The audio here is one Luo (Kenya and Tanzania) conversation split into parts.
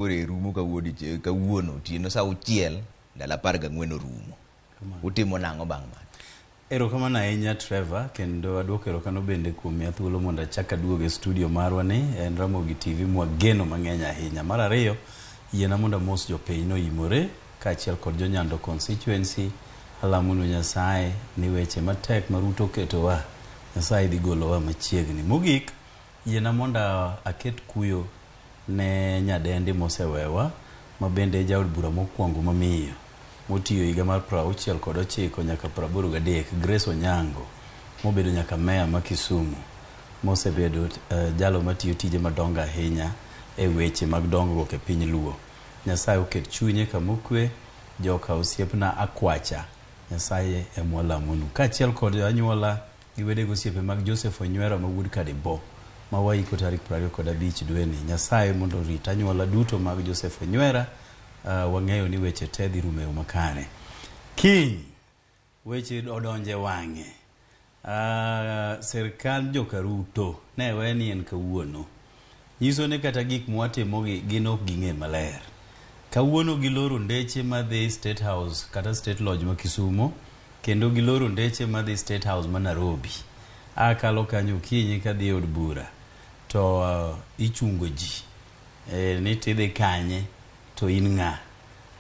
Koro rumo kawuono kawuono otieno saa 6 ndalo 14 orumo. Utimo nang'o bang' mano? Erokamano ahinya Trevor, kendo aduoko erokamano bende kuom miya thuolo mondo achak aduog e studio marwa ni en Ramogi TV mwageno mang'eny ahinya. Mar ariyo, yiena mondo amos jopiny noimore kaachiel kod jonyando constituency. Alamonu Nyasaye ni weche matek ma Ruto oketowa, Nyasaye dhi golowa machiegni. Mogik, yiena mondo aket kuyo ne nyadendi mosewewa, ma bende e jaod bura mokwongo mamiyo motiyo higa mar 69 nyaka 83, Grace Onyango, mobedo nyaka meya ma Kisumu, mosebedo jalo matiyo tije madongo ahinya e weche mag dongruok e piny Luo. Nyasaye oket chunye kama okwe, joka osiepna Akwacha, Nyasaye emwalamonu. Kaachiel kod anyuola gi wede gosiepe mag Joseph Onywera ma wuod Kadibo, ma waiko tarik 25 dweni. Nyasaye mondo orit anyuola duto mag Joseph Onywera. Wang'eyo ni weche te dhi rumo e yo makare. Kiny weche odonje wang'e. Sirkand joka Ruto ne we ni en kawuono. Nyiso ni kata gik mwatimogi gin ok ging'e maler. Kawuono giloro ndeche madhi State House kata State Lodge ma Kisumo, kendo giloro ndeche madhi State House ma Nairobi. Akalo kanyo okinyi kadhi e od bura to ichungo ji ni tidhi kanye to in ng'a?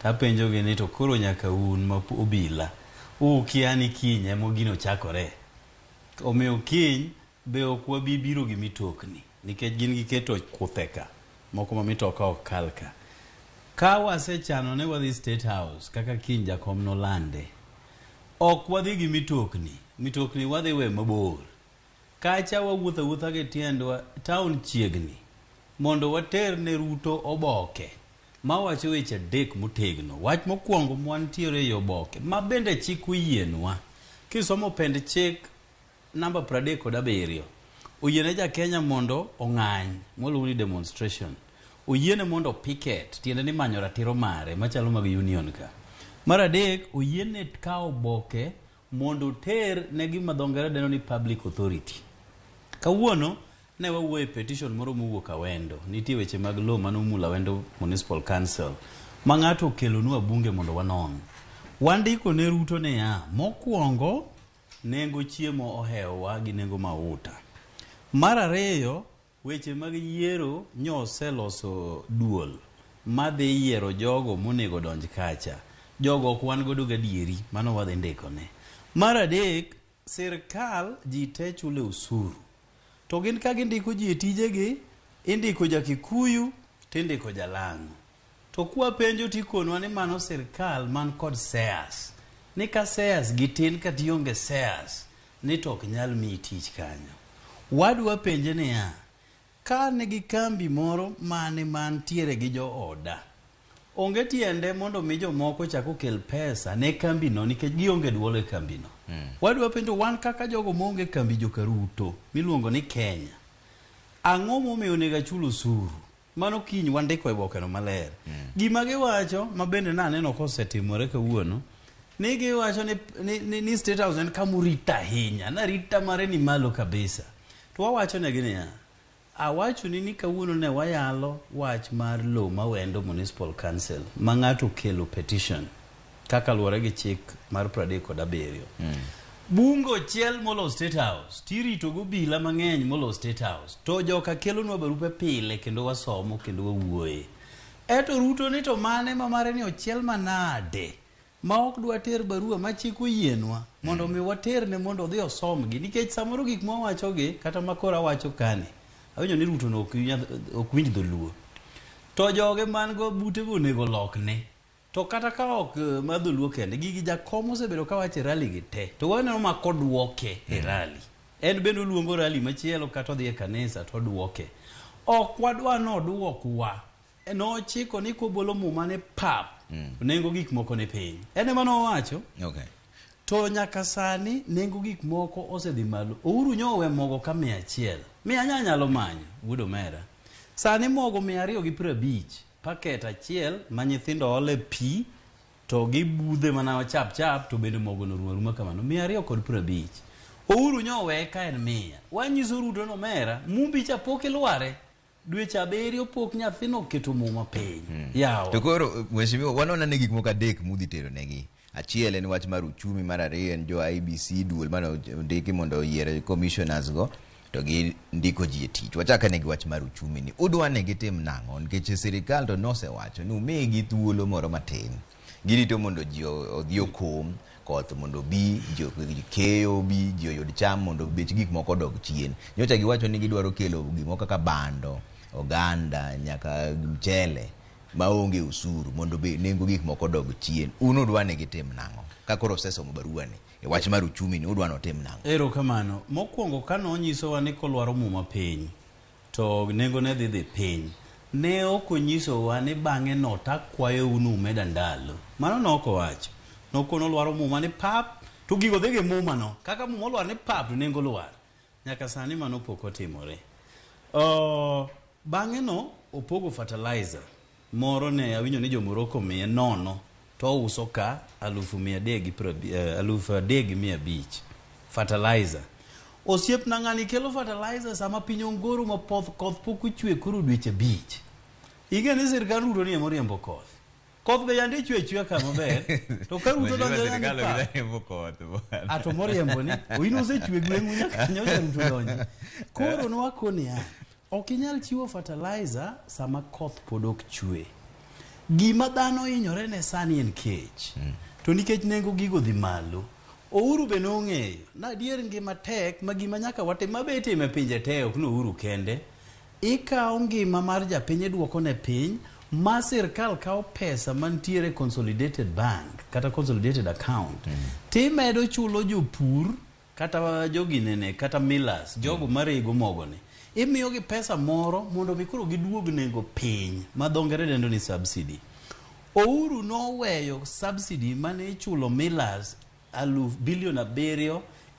Tapenjogi ni to koro nyaka un ma obila ukia ni kiny ema gino chakore. Omiyo kiny be ok wabi biro gi mitokni nikech gin giketo kuthe ka moko ma mitoka ok kal ka. Ka wasechano ni wadhi State House kaka kiny jakom nolande, ok wadhi gi mitokni, mitokni wadhi we mabor. Kacha wawuotho awuotha gi tiendwa, town chiegni, mondo water ne Ruto oboke mawacho weche adek motegno. Wach mokwongo mwantiere ei oboke, ma bende chik oyienwa. Kisomo pend chik namba 37, oyiene ja Kenya mondo ong'any, mwaluongo ni demonstration. Oyiene mondo picket, tiende ni manyo ratiro mare machalo mag union ka. Mar adek, oyiene kawo oboke mondo oter ne gima dho ngere dendo ni public authority. Kawuono ne wawuoyo e petition moro mowuok Awendo. Nitie weche mag lowo mane omulo Awendo Municipal Council ma ng'ato okelonwa bunge mondo wanon. Wandiko ne Ruto niya, mokwongo nengo chiemo ohewowa gi nengo mauta. Mar ariyo, weche mag yiero nyo oseloso duol madhi yiero jogo monego donj kacha. Jogo ok wan godo gadieri, mano wadhi ndikone. Mar adek, sirkal ji te chule osuru. To gin ka gindiko ji e tijegi, indiko ja Kikuyu tindiko Jalang'o. To kwapenjo tikonwa ni mano sirkal man kod shares. Ni ka shares gi tin kata ionge shares, ni to ok nyal miyi tich kanyo. Wadwa penje niya, ka nigi kambi moro mane mantiere gi jooda, onge tiende mondo mi jomoko chak okel pesa ne kambino nikech gionge duol e kambino. Wadwa penjo wan kaka jogo maonge kambi joka Ruto miluongo ni Kenya. Ang'o momiyo onego achul osuru? Mano kiny wandiko e bokeno maler. Gima giwacho ma bende naneno kosetimore kawuono, ni giwacho ni State House en kama orit ahinya, narita mare ni malo kabisa. To wawacho negi niya, awachoni ni kawuono ne wayalo wach mar lowo ma Awendo Municipal Council ma ng'ato okelo petition kaka luwore gi chik mar 37. Bunge ochiel molo State House, tirito go obila mang'eny molo State House. To joka kelonwa barupe pile kendo wasomo kendo wawuoye. Eto Ruto ni to mane ma mare ni ochiel manade ma ok dwa ter barua ma chik oyienwa mondo mi waterne mondo odhi osomgi nikech samoro gik mwawachogi kata ma koro awacho kani awinjo ni Ruto no ok winj dholuo to joge man go butego onego olokne to kata ka ok mar dholuo kende gigi jakom osebedo kawacho e rally gi te to waneno ma koduoke e rally en bende oluongo rally machielo kata odhi e kanisa to oduoke ok wadwa noduokwa nochiko ni kobolo muma ne pap nengo gik moko ni piny en ema nowacho. To nyaka sani nengo gik moko osedhi malo. Uhuru nyo owe mogo ka 100. Mia nya nyalo manyo, wuod omera. Sani mogo 250, paket achiel ma nyithindo ole pi to gibudhe mana chap chap to bende mogo no rumo aruma kamano. 250. Uhuru nyo owe ka en 100. Wanyiso Ruto no omera, mumbi cha pok ilware. Dweche 7 pok nyathino oketo muma piny. Yawa. To koro mheshimiwa wanona ni gik moko 3 mudhi tero negi. Achiel en wach mar uchumi, mar ariyo en jo IEBC duol mane ondiki mondo oyier commissioners go to gi ndiko ji e tich. Wachak ane gi wach mar uchumi ni udwa ni gitim nang'o nikech sirikal to nosewacho ni umigi thuolo moro matin. Girito mondo ji odhi okom, koth mondo obi, ji keyo obi, ji oyud cham mondo bech gik moko odog chien. Nyocha giwacho ni gidwaro kelo gimoro kaka bando, oganda, nyaka mchele maonge usuru mondo be nengo gik moko odog chien. Un udwa ni gitim nang'o? Ka koro osesomo barua ni e wach mar uchumi ni udwa ni otim nang'o? Erokamano. Mokwongo ka nonyisowa ni kolwaro muma piny to nengo ne dhi dhi piny. Ne ok onyisowa ni bang'e no takwayou ni umeda ndalo. Mano ne ok owacho. Nokono olwaro muma ni pap to gigo dhi gi muma no. Kaka muma olwar ni pap to nengo lwar. Nyaka sani mano pok otimore. Bang'e no opogo fertilizer moro ne awinjo ni jo Morocco miye nono to ouso ka 3,500 fertilizer. Osiepna ng'ani kelo fertilizer sama piny ongoro ma poth koth pok ochwe koro dweche 5. Ing'e ni sirkal Ruto ni ema oriembo koth. Koth be yande chwe achweya ka maber. To ka Ruto donjo yande pa. Ato moriembo ni. Oino osechwe gweng'u nyaka nyocha Ruto donjo. Koro nwakoniya, ok inyal chiwo fertilizer sama koth pod ok chwe. Gima dhano hinyore ne sani en kech. To nikech nengo gigo dhi malo. Uhuru be nong'eyo na adier ngima tek ma gima nyaka watim ma be itime pinje te ok no Uhuru kende. Ikawo ngima mar japiny iduoko ne piny ma sirkal kawo pesa mantiere consolidated bank kata consolidated account. Timedo chulo jopur kata joginene kata millers jogo marego mogoni. Imiyogi pesa moro mondo mi koro giduog nengo piny ma dho ngere dendo ni subsidy. Uhuru noweyo subsidy mane ichulo millers 7 billion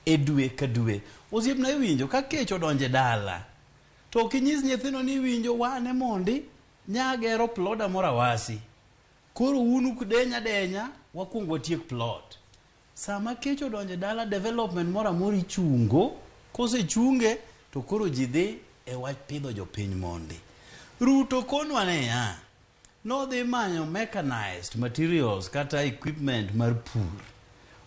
e dwe ka dwe. Osiepna iwinjo ka kech odonje dala to ok inyis nyithindo ni iwinjo wane mondi nyagero ploda moro awasi. Koro un ukdenya denya wakuong watiek plot. Sama kech odonje dala development moro amora ichungo, kosechunge to koro ji dhi e wach pidho jopiny mondi. Ruto konwa niya, nodhi manyo mechanized materials kata equipment mar pur.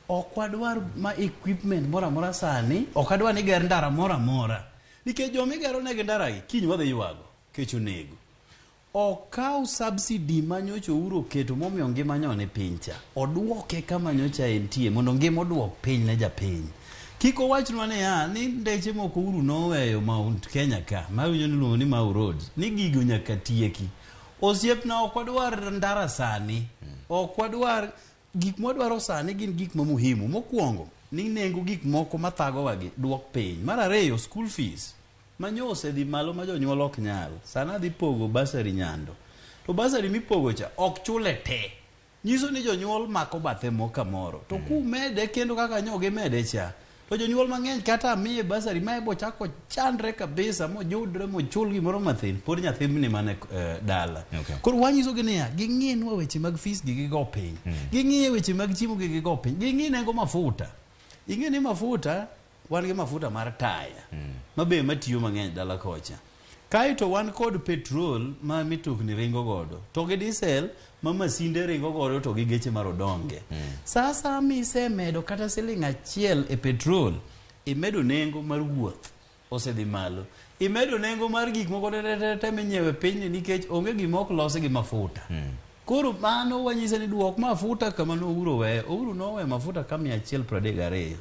Ok wadwar ma equipment moro amora sani, ok adwar ni ger ndara moro amora. Nikech joma igero negi ndara gi, kiny wadhi ywago, kech onego. Okaw subsidy ma nyocha Uhuru oketo momiyo ngima nyone piny cha. Oduoke kama nyocha entie mondo ngima oduok piny ne japiny. Kik owachnwa niya ni ndeche moko Uhuru noweyo Mount Kenya ka, ma awinjo ni iluongo ni Mau Roads, ni gigo nyaka tieki. Osiepna ok wadwar ndara sani. Ok wadwar gik mwadwaro sani gin gik ma muhimu. Mokwongo, ni nengo gik moko mathagowa gi duok piny. Mar ariyo, school fees. Manyo osedhi malo ma jonyuol ok nyal. Sana adhi pogo bursary Nyando. To bursary mipogo cha ok chule te. Nyiso ni jonyuol mako bathe mo kamoro. To kumede kendo kaka nyo gimede cha. To jonyuol mang'eny kata amiye bursary ma ebo chako chandre kabisa mojudre mochul gimoro mathin. Pod nyathi ni mana dala. Okay. Koro wanyiso gi niya, ging'inwa weche mag fees gi gigo piny. Ging'iye weche mag chiemo gi gigo piny. Ging'i nengo mafuta. Ing'e ni mafuta wan gi mafuta mar taya ma be matiyo mang'eny dala kocha. Kaeto wan kod petrol ma mitokni ringo godo to gi diesel ma masinde ringo godo to gi geche mar odonge. Sasa misemedo kata siling 1 e petrol, imedo nengo mar wuoth osedhi malo. Imedo nengo mar gik moko te minyiewo e pinyni nikech onge gima ok losi gi mafuta. Koro mano wanyise ni duok mafuta kama ne Uhuru oweyo. Uhuru noweyo mafuta ka 132.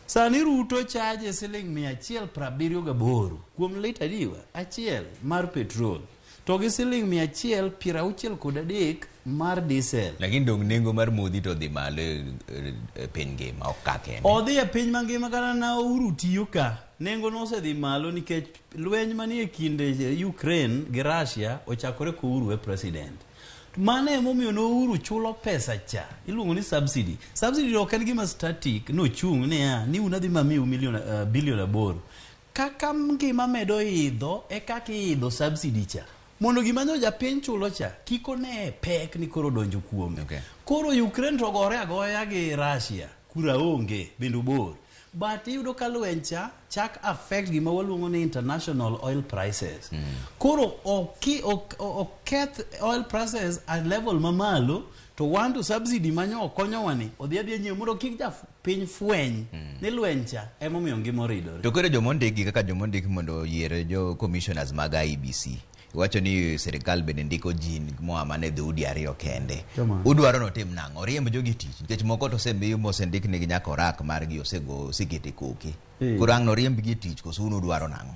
Sani Ruto chaje siling 178 kuom lita diwa achiel mar petrol to gi siling 163 mar diesel. Lakini dong nengo mar modhi to dhi malo e piny ngima ok ka kende. Odhi e piny mangima kata na Uhuru tiyo ka nengo nosedhi malo nikech lweny manie kind Ukraine gi Russia ochakore ko Uhuru e president. Mano emomiyo ne Uhuru chulo pesa cha iluongo ni subsidy. Subsidy ok en gima static nochung' niya ni un adhi mamiu milion bilion 8. Kaka ngima medo idho e kaka iidho subsidy cha. Mondo gima nyo japiny chulo cha kik one pek ni koro donjo kuome. Okay. Koro Ukraine to gore agoya gi Russia kura onge bende obor. But iyudo ka lweny cha chak affect gima waluongo ni international oil prices. Koro oketh oil prices at level mamalo to wan to subsidy manyo okonyowa ni odhi adhiya nyiewo mondo kik ja piny fweny ni lweny cha emomiyo ngima oridore. To koro jomondiki kaka jomondiki mondo oyier jo commissioners mag IEBC iwacho ni sirikal bende ndiko ji moa mana e dhoudi ariyo kende. Kamano. Udwaro notim nang'o? Oriemb jogi tich nikech moko to osemiyo mosendiknegi nyaka orak margi osego osekete koke. Koro ang' noriembgi e tich koso un udwaro nang'o?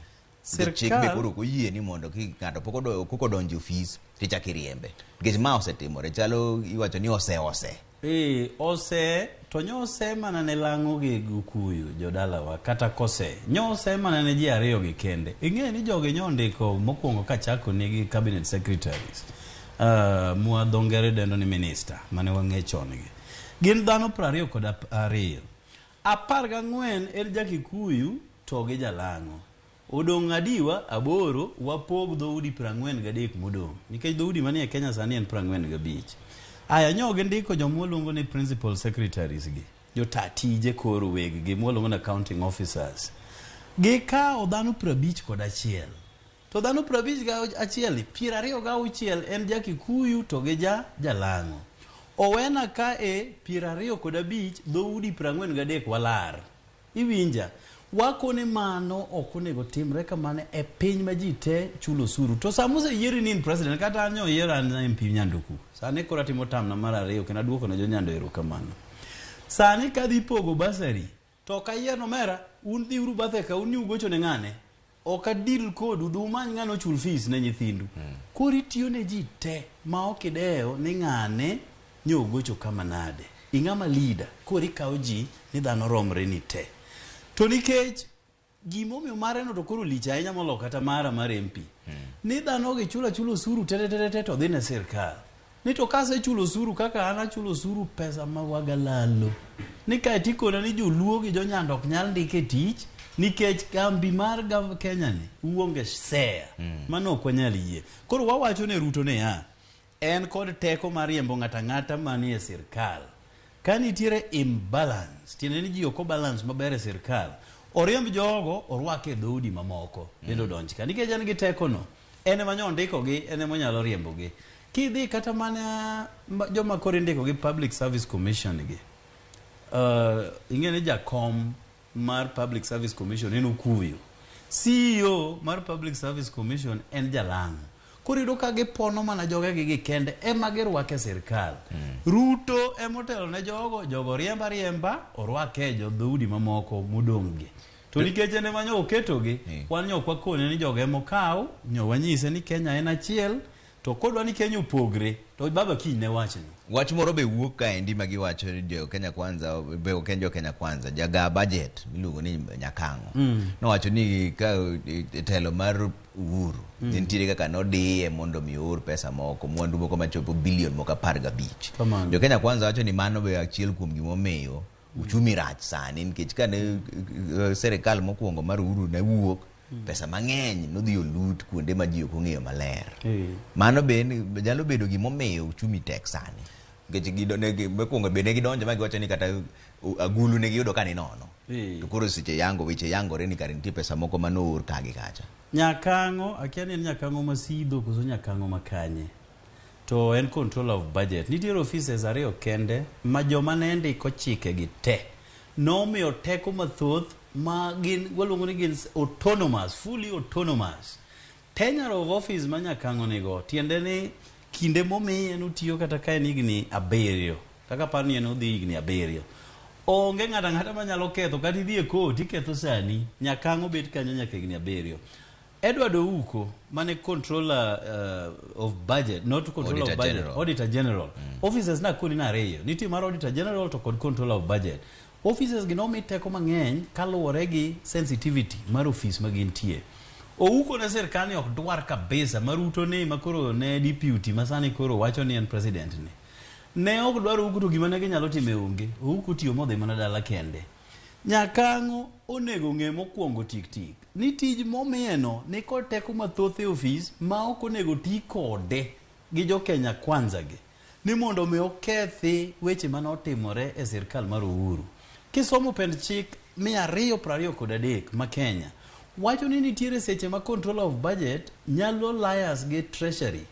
Nikech chik be koro ok oyie ni mondo ki ng'ato pok pok odonjo e ofis tichako iriembe. Nikech ma osetimore chalo iwacho ni ose ose. Ee, ose to nyose mana ne lang'o gi Gukuyu jodalawa kata kose nyose mana ne ji ariyo gi kende. Ing'e ni jogi nyondiko mokwongo kachako nigi cabinet secretaries mwa dho ngere dendo ni minister mane wang'e chon gi. Gin dhano 22. 14 en ja Kikuyu to gi jalang'o. Odong' adiwa aboro wapog dhoudi 43 modong' nikech dhoudi manie Kenya sani en 45. Aya nyo gindiko joma waluongo ni principal secretaries gi jota tije koro weg gi mwaluongo ni accounting officers. Gikawo dhano 51. To dhano 51 ni 26 en ja Kikuyu to gi ja Jalang'o. Owena ka e 25 dhoudi 43 walar. Iwinja? Wakone mano ok onego timre kamano e piny ma ji te chulo osuru. To sama oseyieri ni in president, kata an nyoyiera an MP Nyanduku. Sani koro atimo term na mar ariyo kendo aduoko ne jo Nyando erokamano. Sani kadhi pogo bursary, to ok ayier nomera, un dhiuru bathe ka, un ni ugocho ne ng'ane. Ok adil kodu, dhi umany ng'ano ochul fees ne nyithindu. Koro itiyo ne ji te ma ok idewo ni ng'ane nyo ogocho kama nade. Ing'ama leader, koro ikawo ji ni dhano romre ni te. To nikech gimomiyo mare no to koro lich ahinya molo kata mara mar MP. Ni dhano gi chulo achula osuru te te te te to dhi ne sirkal. Ni to kasechulo osuru kaka an achulo osuru pesa ma wagalalo. Ni kae tikona ni joluo gi jonyando ok nyal ndik e tich nikech kambi mar gav Kenya ni uonge share. Mano ok wanyal yie. Koro wawacho ne Ruto niya, en kod teko mar riembo ng'ato ang'ata manie sirkal. Ka nitiere imbalance, tiende ni ji ok obalance maber e sirkal, oriemb jogo orwak e dhoudi mamoko kendo odonj ka. Nikech en gi teko no, en ema nyo ondikogi, en ema onyalo riembogi. Kidhi kata mana joma koro indiko gi Public Service Commission gi, ing'e ni jakom mar Public Service Commission en Okuyu. CEO mar Public Service Commission en Jalang'o. Koro iyudo ka gipono mana jogegi gi kende ema girwako e sirkal. Ruto ema otelo ne jogo, jogo riemba riemba orwake e jo dhoudi mamoko modong' gi. To nikech en ema nyo oketogi, wan nyo ok wakone ni jogo ema okaw, nyo wanyise ni Kenya en achiel, to kodwa ni Kenya opogre, to baba kiny ne wachni. Wach moro be wuok kaendi ma giwacho ni jo Kenya Kwanza, be ok en jo Kenya Kwanza, jaga budget miluongo ni Nyakang'o. Nowacho ni ka telo mar Uhuru nitiere kaka nodiye mondo mi oor pesa moko, mwandu moko machopo bilion moko 15. Kamano. Jo Kenya Kwanza wacho ni mano be achiel kuom gimomiyo uchumi rach sani nikech kane sirikal mokwongo mar Uhuru ne wuok pesa mang'eny nodhi olut kuonde ma ji ok ong'eyo maler. Mano be nyalo bedo gimomiyo uchumi tek sani. Nikech mokwongo be ne gidonjo ma giwacho ni kata agulu ne giyudo ka ni nono. To koro seche yango weche yangore ni kare nitie pesa moko mane oor ka gi kacha. Nyakang'o, akia ni en Nyakang'o ma Sidho koso Nyakang'o ma kanye. To en controller of budget. Nitiere offices ariyo kende ma joma ne ndiko chike gi te nomiyo teko mathoth ma gin waluongo ni gin autonomous, fully autonomous. Tenure of office ma Nyakang'o nigo tiende ni kinde momiye notiyo kata ka en higni 7 kaka par ni en odhi higni 7. Onge ng'ato ang'ata manyalo ketho kata idhi e court iketho sani. Nyakang'o bet kanyo nyaka higni 7. Edward Ouko mane controller of budget, not controller Auditor of budget, General. Auditor General. Officers na koni na ariyo, nitie mar Auditor General to kod controller of budget. Officers gi nomi teko mang'eny kaluwore gi sensitivity mar office ma gintie. Ouko ne sirkal ni ok dwar kabisa ma Ruto ni ma koro ne deputy ma sani koro wacho ni en president ni. Ne ok dwar Ouko to gima ne ginyalo time onge. Ouko tiyo modhi mana dala kende. Nyakang'o onego ng'e mokwongo tik tik ni tij momiyeno ni kod teko mathoth e ofis ma ok onego ti kode gi jo Kenya Kwanza gi ni mondo mi okethi weche mane otimore e sirkal mar Uhuru. Kisomo pend chik 223 ma Kenya wacho ni nitiere seche ma control of budget nyalo liaise gi treasury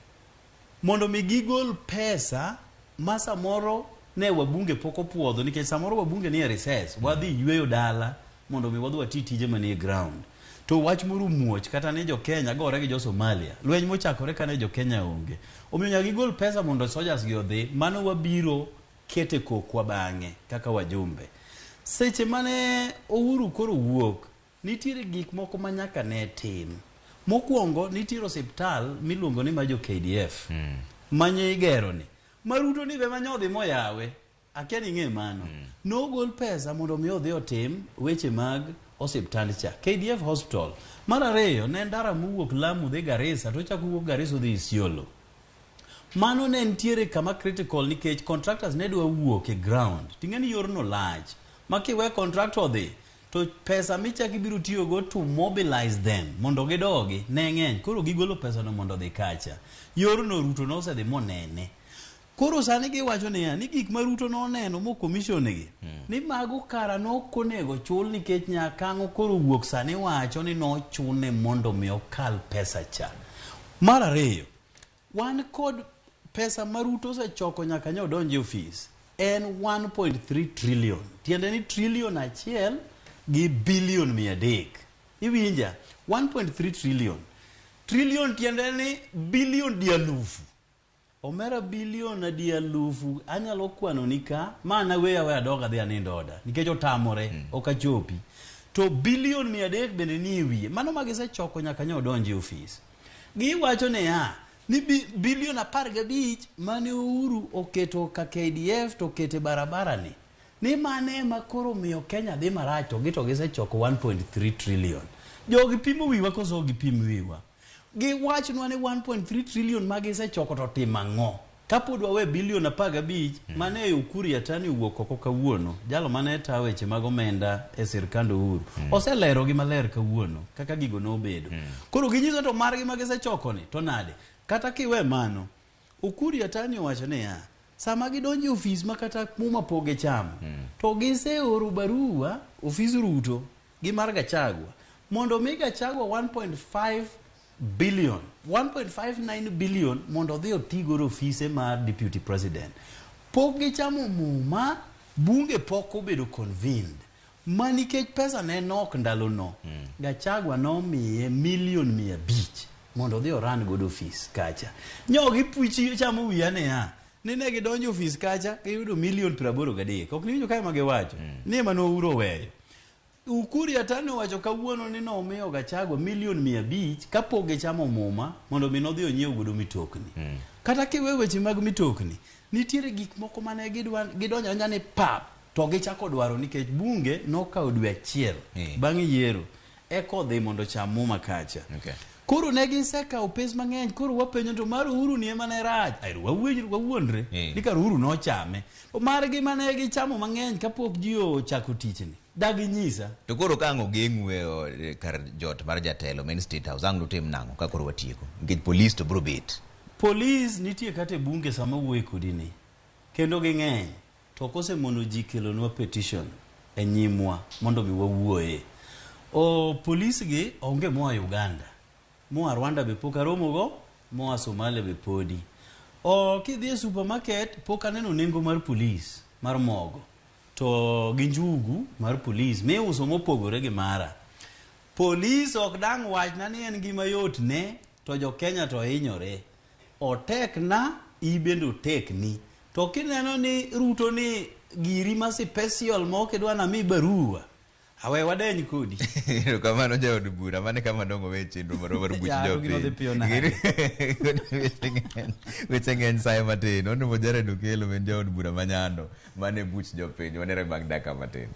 mondo mi gigol pesa ma samoro ne wabunge pok opuodho, nikech samoro wabunge nie recess, wadhi yweyo dala mondo mi wadhi wati tije manie ground. To wach moro muoch kata ni jo Kenya gore gi jo Somalia, lweny mochakore kane jo Kenya onge, omiyo nyaka gigol pesa mondo soldiers gi odhi. Mano wabiro kete kokwa bang'e kaka wajumbe. Seche mane Uhuru koro wuok, nitiere gik moko ma nyaka ne tim. Mokwongo, nitiere osiptal miluongo ni ma jo KDF manye igero ni ma Ruto ni be manyodhi moyawe, akia ni ing'e mano. Nogol pesa mondo mi odhi otim weche mag osiptand cha, KDF hospital. Mar ariyo, ne ndara mowuok Lamu dhi Garissa, to ochako wuok Garissa odhi Isiolo. Mano ne nitiere kama critical nikech contractors ne dwa wuok e ground. Ting'e ni yorno lach ma kiwe contractor odhi to pesa michak ibiro tiyogo to mobilize them mondo gidogi ne ng'eny. Koro gigolo pesano mondo odhi kacha. Yorno Ruto nosedhi monene. Koro sani giwacho niya ni gik ma Ruto noneno mo commission gi ni mago kara nok onego chul, nikech Nyakang'o koro wuok sani wacho ni nochune mondo mi okal pesa cha. Mar ariyo, wan kod pesa ma Ruto osechoko nyaka ne odonj e ofis en 1.3 trillion, tiende ni trillion 1 gi billion 300. Iwinja? 1.3 trillion. Trillion tiende ni billion di alufu. Omera, bilion adi alufu anyalo kwano ni ka ma naweya we adog adhi anind oda nikech otamore ok achopi. To bilion 300 bende ni e wiye mano ma gisechoko nyaka ne odonji e ofis. Giwacho niya ni bilion 15 mane Uhuru oketo ka KDF to okete barabara ni mane ema koro miyo Kenya dhi marach, to gi to gisechoko 1.3 trillion. Jogi pimo wiwa koso ok gipim wiwa? Giwachnwa ni 1.3 trillion ma gisechoko to timo ang'o? Kapod wawe bilion 15 mane Ukur Yatani owuok oko kawuono, jalo mane ta weche mag omenda e sirkand Uhuru oselerogi maler kawuono kaka gigo nobedo. Koro ginyiso to margi ma gisechoko ni to nade? Kata kiwe mano, Ukur Yatani owacho niya, sama gidonjo e ofis ma kata muma pok gichamo, to giseoro barua ofis Ruto gi mar Gachagua mondo mi Gachagua 1.5 billion, 1.59 billion mondo odhi oti godo ofise mar deputy president. Pok gichamo muma, bunge pok obedo convened ma nikech pesa ne nok ndalono. Gachagua nomiye milion 500 mondo odhi oran godo ofis kacha. Nyo gipuchi chamo wiya niya ni ne gidonjo ofis kacha giyudo milion 83. Ok niwinjo kae ma giwacho ni ema nouro oweyo. Ukur Yatani owacho kawuono ni nomiyo Gachagua milion 500 kapok gichamo muma mondo mi nodhi onyiew godo mitokni. Kata kiwe weche mag mitokni, nitiere gik moko mane gidwa gidonjo adonja ni pap to gichako dwaro nikech bunge nokawo dwe achiel bang' yiero eka odhi mondo ocham muma kacha. Koro ne gisekawo pes mang'eny, koro wapenjo to mar Uhuru ni ema ne rach. Aero wawuondre ni kar Uhuru nochame. To margi mane gichamo mang'eny kapok ji ochako tichni, daginyisa. To koro ka ang' ogeng'u e kar jot mar jatelo main State House, ang' nutim nang'o ka koro watieko? Nikech polis to biro bet. Polis nitie kata e bunge sama wuoye kodi ni, kendo ging'eny. To ok osemono ji kelonwa petition e nyimwa mondo mi wawuoye. O polis gi onge moa Uganda, moa Rwanda be pok aromogo, moa Somalia be podi. O kidhi e supermarket pok aneno nengo mar polis mar mogo to gi njugu mar polis miuso mopogore gi mara. Polis ok dang' wachna ni en gima yot ne to jo Kenya to hinyore. Otekna, i bende otekni. To kineno ni Ruto ni giri ma special ma ok idwa nami barua, awe wadeny kodi. Erokamano jaod bura, mane kama dongo we chenro marwa mar buch Ya, to gino dhi piyo nade? Weche ng'eny, weche ng'eny saye matin. Honorable Jared Okello en jaod bura ma Nyando, mane buch jopiny. Wanere bang' dakika matin.